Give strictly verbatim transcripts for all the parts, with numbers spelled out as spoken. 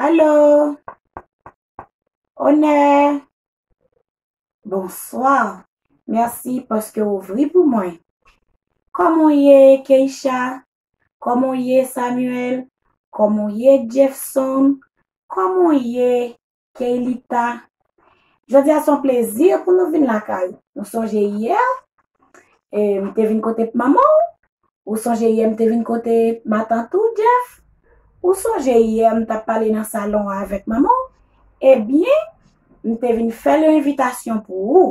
Hello. Onè. Bonswa. Mèsi paske w ouvri pou mwen. Kòman w ye, Keisha? Kòman w ye, Samuel? Kòman w ye, Jefferson? Kòman w ye, Keilita? Jodi a se yon plezi pou nou vin lakay ou. Nou sonje yè, e, m te vin kote manman w? Ou sonje yè m te vin kote matant ou, Jeff? Ou sonje yè m t ap pale nan salon an avèk manman w? Ebyen, m te vin fè l yon envitasyon pou ou.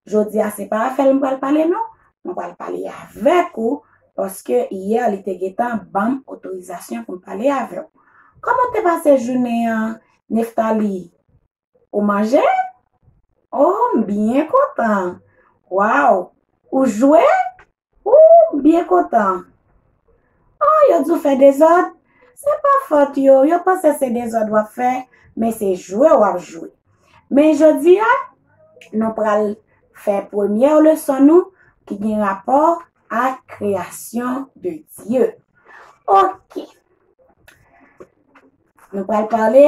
Jodi a, se pa afè l m pral pale, non. Mwen pral pale avèk ou, paske yè li te gentan ban m otorizasyon pou m pale avè w. Kòman w te pase jounen an, Neftali? Ou manje? Oh, m byen kontan. Waw! Ou jwe? Ou, m byen kontan. Oh, yo di w fè dezòd? Se pa fòt yo, yo panse se dezòd w ap fè, men se jwe w ap jwe. Men jodi a, nou pral fè premyè leson nou ki gen rapò ak kreyasyon de Dye. Ok. Nou pral pale,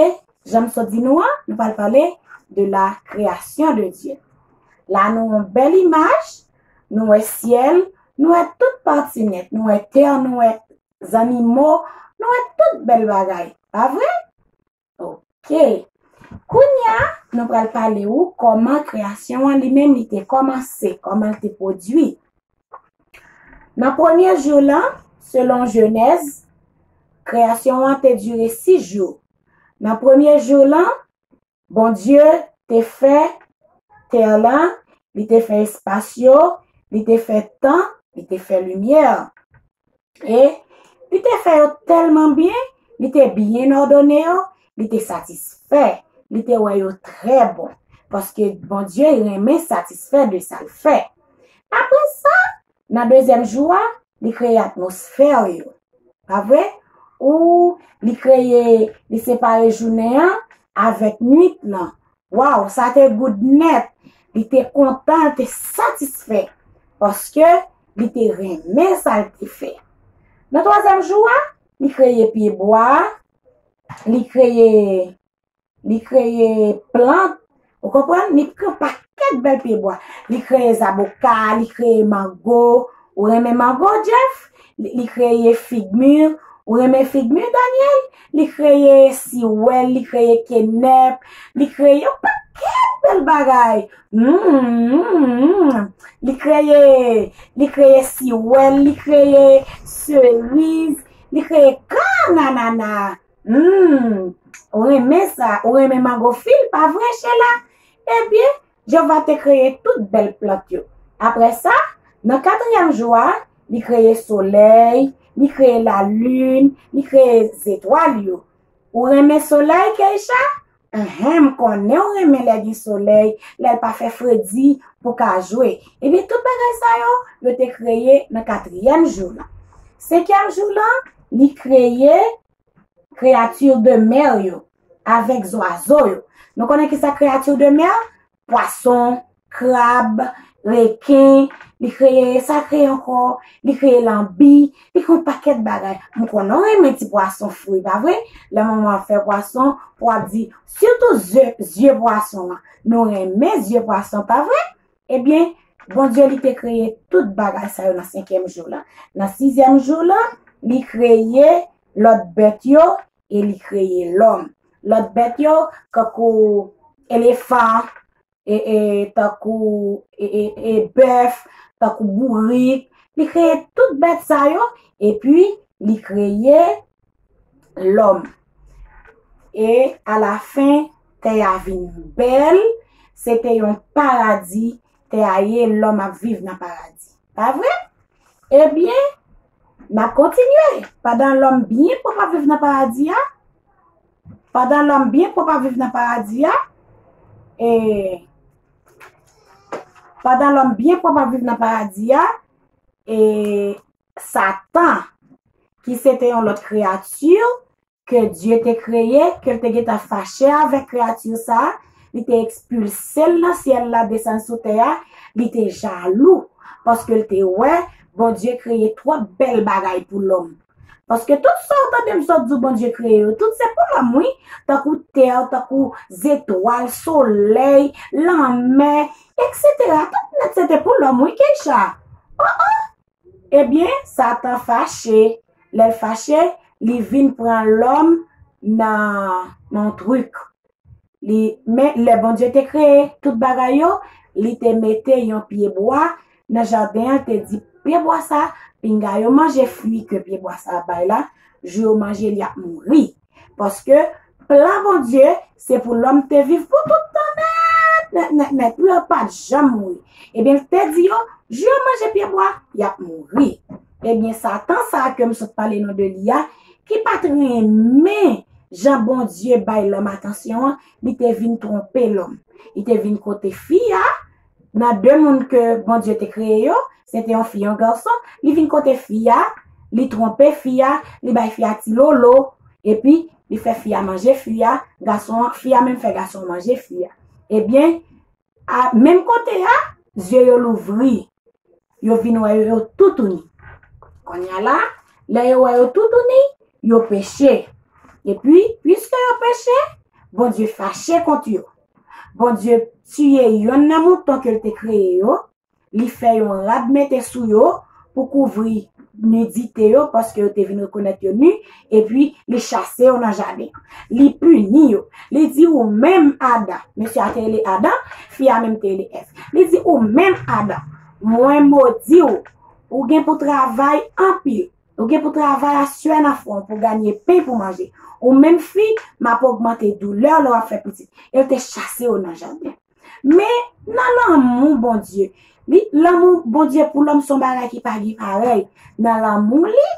jan m sot di nou an, nou pral pale de la création de Dieu. La nou yon bèl imaj, nou wè syèl, nou wè tout pati nèt, nou wè tè, nou wè zannimo, nou wè tout bèl bagay, pa vre? Ok. Kounye a, nou pral pale ou kòman kreyasyon an li menm li te kòmanse, kòman l te pwodui. Nan premye jou lan, selon Jenèz, kreyasyon an te dire sis jou. Nan premye jou lan, Bondye te fè tè lan, li te fè espas yo, li te fè tan, li te fè limyè. E li te fè yo tèlman byen, li te byen òdone yo, li te satisfè, li te wè yo trè bon. Paske Bondye renmen satisfè de sa l fè. Apre sa, nan dezyèm jou a, li kreye atmosfè yo. Pa vre? Ou li kreye, li separe jounen an avèk nwit lan. Waw, sa te good nèt. Li te kontan, li te satisfè. Paske li te renmen sa l te fè. Nan twazyèm jou a, li kreye pyebwa, li kreye, li kreye plant, ou konprann? Li kreye yon pakèt bèl pyebwa. Li kreye zaboka, li kreye mango. Ou renmen mango, Jeff? Li, li kreye fig mi. Ou renmen fig mi, Daniel? Li kreye siwèl, li kreye kenèp, li kreye yon pakèt bèl bagay. Mm, mm, mm. Li kreye, li kreye siwèl, li kreye seriz, li kreye kananana. Hmm, ou renmen sa, ou renmen mango fil, pa vre, Sheila? Ebyen, Jewova te kreye tout bèl plant yo. Apre sa, nan katriyèm jou a, li kreye solèy, li kreye lalin, li kreye zetwal yo. Ou renmen solèy, Keisha? Enhen, m konnen w renmen lè gen solèy, lè l pa fè fredi pou w ka jwe. Ebyen, tout bagay sa yo, yo te kreye nan katriyèm jou lan. Senkyèm jou lan, li kreye kreyati de mè yo, avèk zwazo yo. Nou konnen ki sa kreyati de mè? Pwason, krab, reken, li kreye, sa kreye ankò, li kreye lanbi, li kreye yon pakèt bagay. M konnen w renmen ti pwason fri, pa vre? Lè manman ap fè pwason, pou w ap di, sitou zye, zye pwason an. Nou renmen zye pwason, pa vre? Ebyen, Bondye li te kreye tout bagay sa yo nan senkyèm jou lan. Nan sizyèm jou lan, li kreye lòt bèt yo e li kreye lòm. Lòt bèt yo, kankou elefan, e, e, tankou, e, e, e, bèf, tankou bourik. Li kreye tout bèt sa yo, epi li kreye lòm. E alafen, tè a vin bèl, se te yon paradi, tè a ye, lòm ap viv nan paradi. Pa vre? Ebyen, n ap kontinye. Pandan lòm byen pwòp ap viv nan paradi a, pandan lòm byen pwòp ap viv nan paradi a, e, pandan lòm byen pwòp ap viv nan paradi a, e, Satan, ki se te yon lòt kreyati, ke Dye te kreye, ke l te gentan fache avèk kreyati sa a, li te ekspilse l nan syèl la, desann sou tè a, li te jalou, paske l te wè Bondye kreye twòp bèl bagay pou lòm. Paske tout sa w tande m sot di w Bondye kreye yo, tout se pou lòm, wi. Tankou tè, tankou zetwal, solèy, lanmè, etsetera. Tout nèt se te pou lòm, wi, Keisha. Oh, oh! Ebyen, Satan fache. Lè l fache, li vin pran lòm nan, nan yon trik. Li, men lè Bondye te kreye tout bagay yo, li te mete yon pyebwa nan jaden an, te di, pyebwa sa, pinga yo manje fwi ke pyebwa sa bay la, jou yo manje l, y ap mouri. Paske plan Bondye, se pou lòm te viv pou tout tan nèt, nèt, nèt, nèt. Pou yo pa t janm mouri. Ebyen, l te di yo, jou yo manje pyebwa, y ap mouri. Ebyen, Satan sa a ke m sot pale nou de li a, ki pa t renmen jan Bondye bay lòm atansyon an, li te vin twonpe lòm. Li te vin kote fi a, nan de moun ke Bondye te kreye yo, se te yon fi, yon gason, li vin kote fi a, li twonpe fi a, li bay fi a ti lolo, epi li fè fi a manje fi a, gason an, fi a menm fè gason an manje fi a. Ebyen, a, menm kote a, zye yo louvri, yo vin wè yo, yo toutouni. Kounye a la, lè yo wè yo toutouni, yo peche. Epi, piske yo peche, Bondye fache kont yo. Bondye tiye yonn nan mouton ke l te kreye yo, li fè yon rad mete sou yo pou kouvri nidite yo, paske yo te vin rekonèt yo ni, epi li chase yo nan jaden an. Li pini yo. Li di, ou menm, Adan, mesye a te rele Adan, fi a menm te rele Èv. Li di, ou menm, Adan, mwen modi w, ou gen pou travay anpil. Ou gen pou travay aswè nan fwon pou ganye pen pou manje. Ou menm fi, m ap ogmante doulè w lè w ap fè pitit. E l te chase yo nan jaden. Men, nan lanmou Bondye, li, lanmou Bondye pou lòm se yon bagay ki pa gen parèy. Nan lanmou li,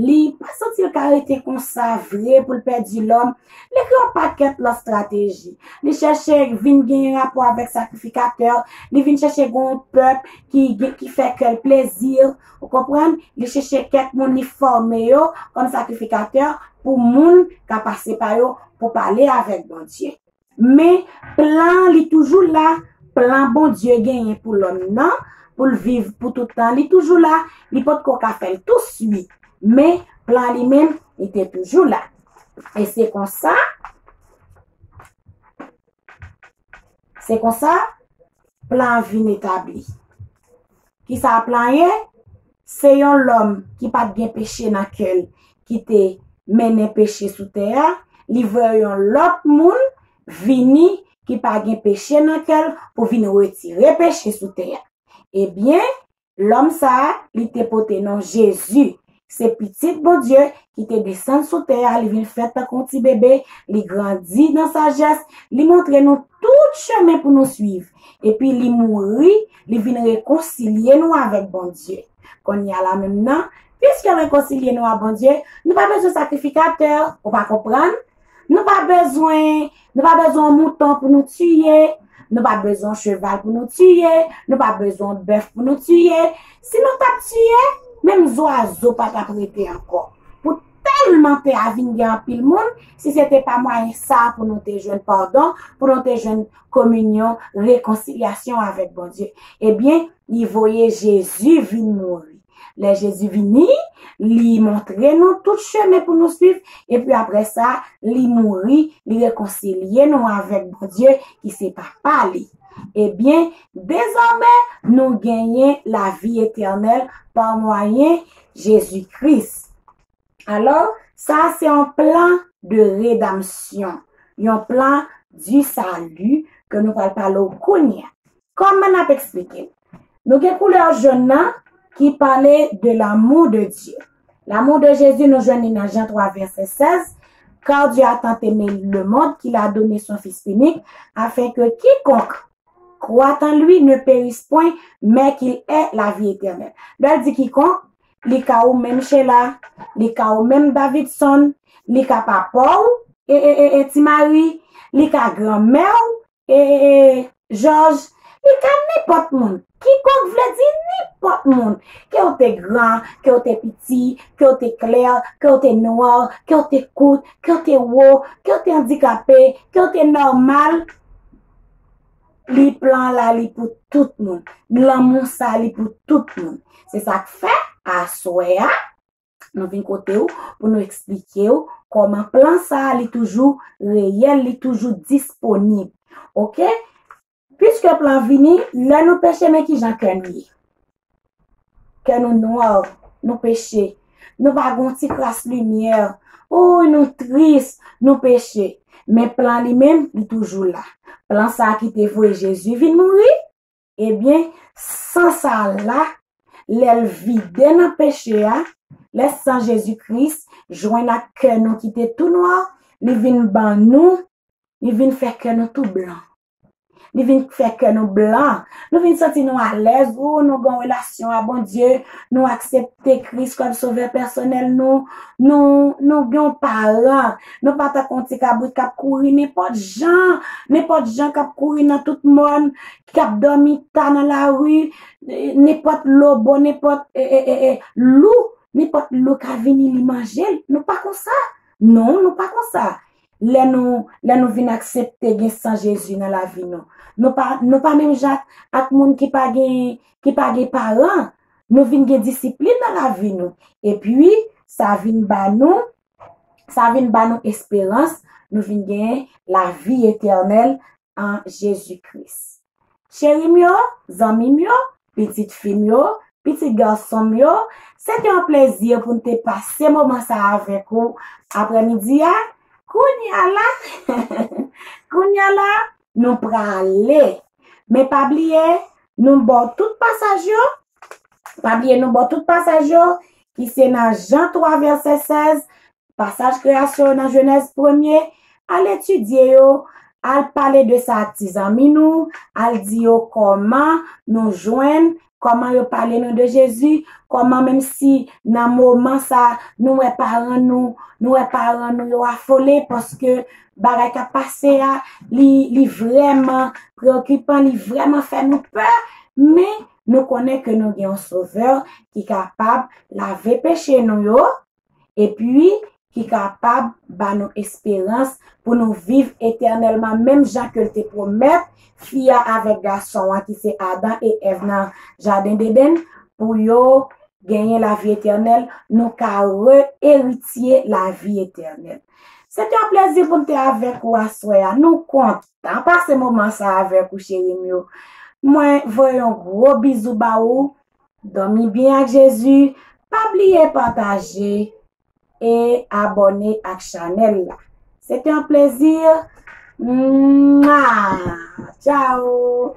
li pa santi l ka rete konsa vre pou l pèdi lòm. Li gen yon pakèt lòt estrateji. Li chèche vin gen rapò avèk sakrifikatè, li vin chèche gen yon pèp ki, ki fè kè l plezi, ou konprann? Li chèche kèk moun, li fòme yo kòm sakrifikatè pou moun ka pase pa yo pou pale avèk Bondye. Men plan li toujou la, plan Bondye genyen pou lòm nan, pou l viv pou tout tan, li toujou la, li potko ka fè l touswit. Men plan li menm, li te toujou la. E se konsa, se konsa, plan an vin etabli. Kisa plan ye? Se yon lòm ki pa t gen peche nan kè l ki te mennen peche sou tè a. Li voye yon lòt moun vini ki pa gen peche nan kè l pou vin retire peche sou tè a. Ebyen, lòm sa a, li te pote non Jezi. Se Pitit Bondye ki te desann sou tè a, li vin fèt tankou yon ti bebe, li grandi nan sajès, li montre nou tout chemen pou nou swiv. Epi li mouri, li vin rekonsilye nou avèk Bondye. Kounye a la menm nan, piske l rekonsilye nou a Bondye, nou pa bezwen sakrifikatè, ou pa konprann? Nou pa bezwen, nou pa bezwen yon mouton pou nou tiye, nou pa bezwen yon cheval pou nou tiye, nou pa bezwen yon bèf pou nou tiye. Si nou t ap tiye, menm zwazo pa t ap rete ankò. Pou tèlman tè a vin gen anpil moun, si se te pa mwayen sa pou nou te jwenn padon, pou nou te jwenn kominyon, rekonsilyasyon avèk Bondye. Ebyen, li voye Jezi vin mouri. Lè Jezi vini, li montre nou tout chemen pou nou swiv, epi apre sa, li mouri, li rekonsilye nou avèk Bondye, ki se Papa li. Ebyen, dezòmè, nou genyen lavi etènèl pa mwayen Jezi Kris. Alò, sa se yon plan de redanmsyon, yon plan du salut ke nou pral pale w kounye a. Kòman n ap eksplike l? Nou gen koulè jòn nan ki pale de l'amour de Dieu. L'amour de Jésus, nou jwenn li nan Jan twa, vèsè sèz. Car Dieu a tant aimé le monde qu'il a donné son Fils unique, afin que quiconque croit en lui ne périsse point, mais qu'il ait la vie éternelle. Lè l di kikonk, li ka ou menm Sheila, li ka ou menm Davidson, li ka papa w, e, e, e, e, Ti Mari, li ka granmè w, e, e, e, Jòj, li ka nenpòt moun. Kikonk vle di nenpòt moun. Ke w te gran, ke w te piti, ke w te klè, ke w te nwa, ke w te kout, ke w te wo, ke w te andikape, ke w te nòmal. Li plan la, li pou tout moun. Lanmou sa, li pou tout moun. Se sa k fè, aswè a, Nou vin kote w pou nou eksplike w kòman plan sa a li toujou reyèl, li toujou disponib. Oke? Piske plan vini, lè nou peche, men kijan kè nou ye. Kè nou nwa, nou peche. Nou pa gen yon ti kras limyè. Ou, nou tris, nou peche. Men plan li menm, li toujou la. Plan sa a ki te voye Jezi vin mouri, ebyen, san sa a la, lè l vide nan peche a, lè san Jezi Kris jwenn ak kè nou ki te tou nwa, li vin ban nou, li vin fè kè nou tou blan. Li vin fè kè nou blan. Nou vin santi nou alèz, ou nou gen yon relasyon a Bondye, nou aksepte Kris kòm sovè pèsonèl nou, nou, nou gen yon paran, nou pa tankou yon ti kabrit k ap kouri nenpòt jan, nenpòt jan k ap kouri nan tout mòn, k ap dòmi ta nan lari, nenpòt lobo, nenpòt e, e, e, e, lou, nenpòt lou ka vini li manje l. Nou pa konsa. Non, nou pa konsa. Lè nou, lè nou vin aksepte gen san Jezi nan lavi nou. Nou pa, nou pa menm jan ak, ak moun ki pa gen, ki pa gen paran. Nou vin gen disiplin nan lavi nou. Epi, sa vin ba nou, sa vin ba nou esperans, nou vin gen lavi etènèl an Jezi Kris. Cheri m yo, zanmi m yo, pitit fi m yo, pitit gason m yo, se te yon plezi pou m te pase moman sa avèk ou aprèmidi a. Kounye a la, kounye a la, nou prale. Men pa bliye, nou ba w tout pasaj yo. Pa bliye, nou ba w tout pasaj yo, ki se nan Jan twa vèsè sèz, pasaj kreyasyon yo nan Jenèz premye, al etidye yo, al pale de sa ak ti zanmi nou, al di yo kòman nou jwenn, kòman yo pale nou de Jezi, kòman menm si nan moman sa nou wè paran nou, nou wè paran nou yo afole paske bagay k ap pase a, li, li vrèman preokipan, li vrèman fè nou pè, men nou konnen ke nou gen yon Sovè ki kapab lave peche nou yo, epi ki kapab ba nou esperans pou nou viv etènèlman, menm jan ke l te pwomèt fi a avèk gason an, ki se Adan e Èv nan jaden Dedenn, pou yo genyen lavi etènèl, nou ka re-eritye lavi etènèl. Se te yon plezi pou m te avèk ou aswè a. Nou kontan pase moman sa avèk ou, cheri m yo. Mwen voye yon gwo bizou ba ou. Dòmi byen ak Jezi. Pa bliye pataje e abòne ak chanèl la. Se te yon plezi. Mwa! Tchao!